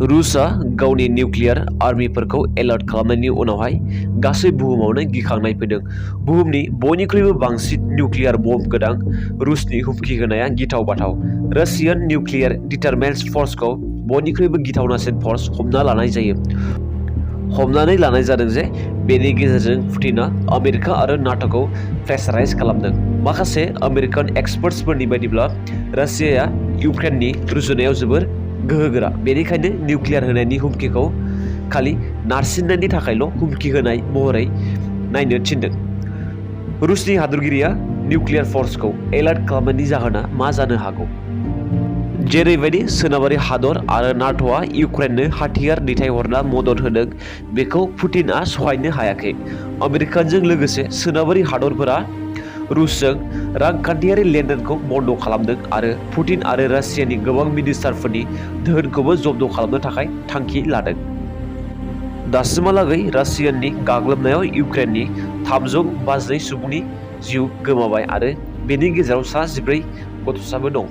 रुसआ गावनि nuclear आर्मिफोरखौ alert खालामनायनि उनावहाय गासै बुहुमावनो गिखांनाय फैदों। बुहुमनि बयनिख्रुइबो बांसिन निउक्लियार बम्ब गोनां रुसनि हुमखि होनाया गिथाव बाथाव। रासियान निउक्लियार डिटारमेन्स फर्सखौ बयनिख्रुइबो गिथावनासिन फर्स हमना लानाय जायो। हमनानै लानाय जादों जे बेनि गेजेरजों पुतिनआ आमेरिका आरो नाट'खौ प्रेसाराइज खालामदों। माखासे आमेरिकान एक्सपार्ट्सफोरनि बायदिब्ला रासियाया इउक्रेननि रुजुनायाव जोबोर गोहोगोरा, बेनिखायनो निउक्लियार होनायनि हुमखिखौ खालि नारसिननायनि थाखायल' हुमखि होनाय महरै नायनो थिनदों। रुसनि हादरगिरिया निउक्लियार फर्सखौ एलार्ट खालामनायनि जाहोना मा जानो हागौ? जेरैबायदि सोनाबारि हादर आरो नाट'आ इउक्रेननो हाथियार दैथायहरना मदद होदों, बेखौ पुतिनआ सहायनो हायाखै। आमेरिकाजों लोगोसे सोनाबारि हादरफोरा रुसजों रांखान्थियारि लेनदेनखौ बन्द खालामदों आरो पुतिन आरो रासियानि गोबां मिनिस्टारफोरनि धोनखौबो जब्द खालामनो थाखाय थांखि लादों। दासिमहालागै रासियानि गाग्लोबनायाव इउक्रेननि 352 सुबुंनि जिउ गोमाबाय आरो बेनि गेजेराव सा 14 गथ'साबो दं।